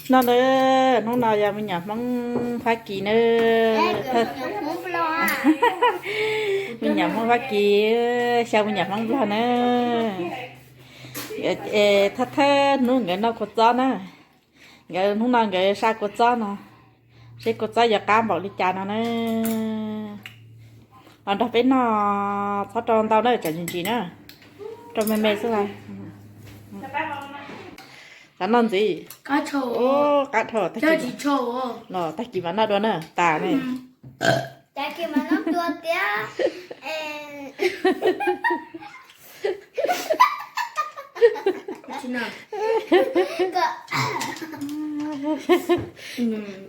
No na, hnub no yog me nyuam Hmoob Fab Kis na. Me nyuam Hmoob Fab Kis, xyaw me nyuam Hmoob Nplog na. Thawj thawj hnub nkawd noj kua txob na. Nkawd hnub no nkawd saj kua txob no, seb kua txob yuav qab npaum li cas no na. Los nrog peb noj, txhob rau ntau na, tsam ntsim ntsim na, rau me me xwb lawm. Xav noj ntxiv? Qab dhau, tag kis mam noj dua na, tas ne.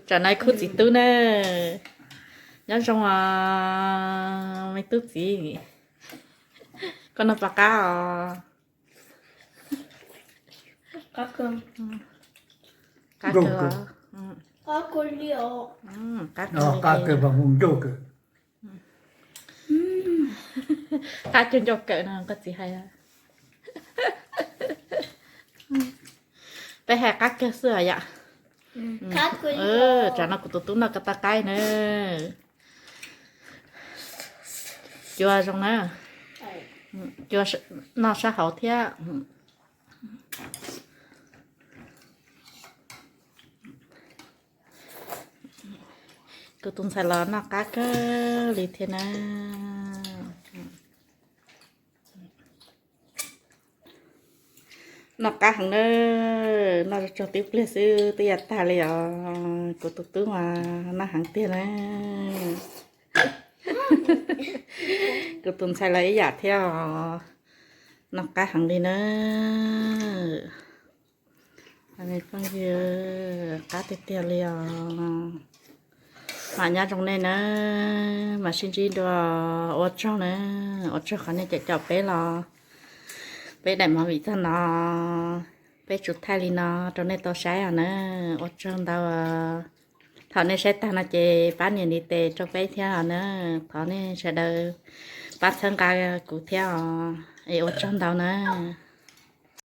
Tsam no khub txiv tub na, nyob zoo os me tub txiv, koj noj puas qab os? Qab kawg, qab kawg, qab kawg mus ncauj kawm. Qab cuag ncauj kawm no koj txiv hais. Peb hais qab kawg xwb os yom. Tsam no kuv tus tub noj koj tau qaib na. Cua zoo na, cua noj sab hauv thiab. Kuv tus ntxhais los noj qab kawg li thiab na. Noj qab heev na, noj tsuag tsuag tib pliag xwb twb yuav tag li os. Kuv tus tub mas noj heev tiag na. Kuv tus ntxhais los ib yam thiab os, noj qab heev li na. Phooj ywg, qab tiag tiag li os. Mas nyob zoo nej na, mas sib ntsib dua, ua tsaug na, ua tsaug qhov nej caum caum peb los, peb daim movie txog no, peb tsuas thaij li no rau nej tau saib os na, ua tsaug ntau. Thaum nej saib tag no ces pab nias ntiv tes rau peb thiab os na, thov nej sawv daws pab txhawb nqa kuv thiab os, es ua tsaug ntau na.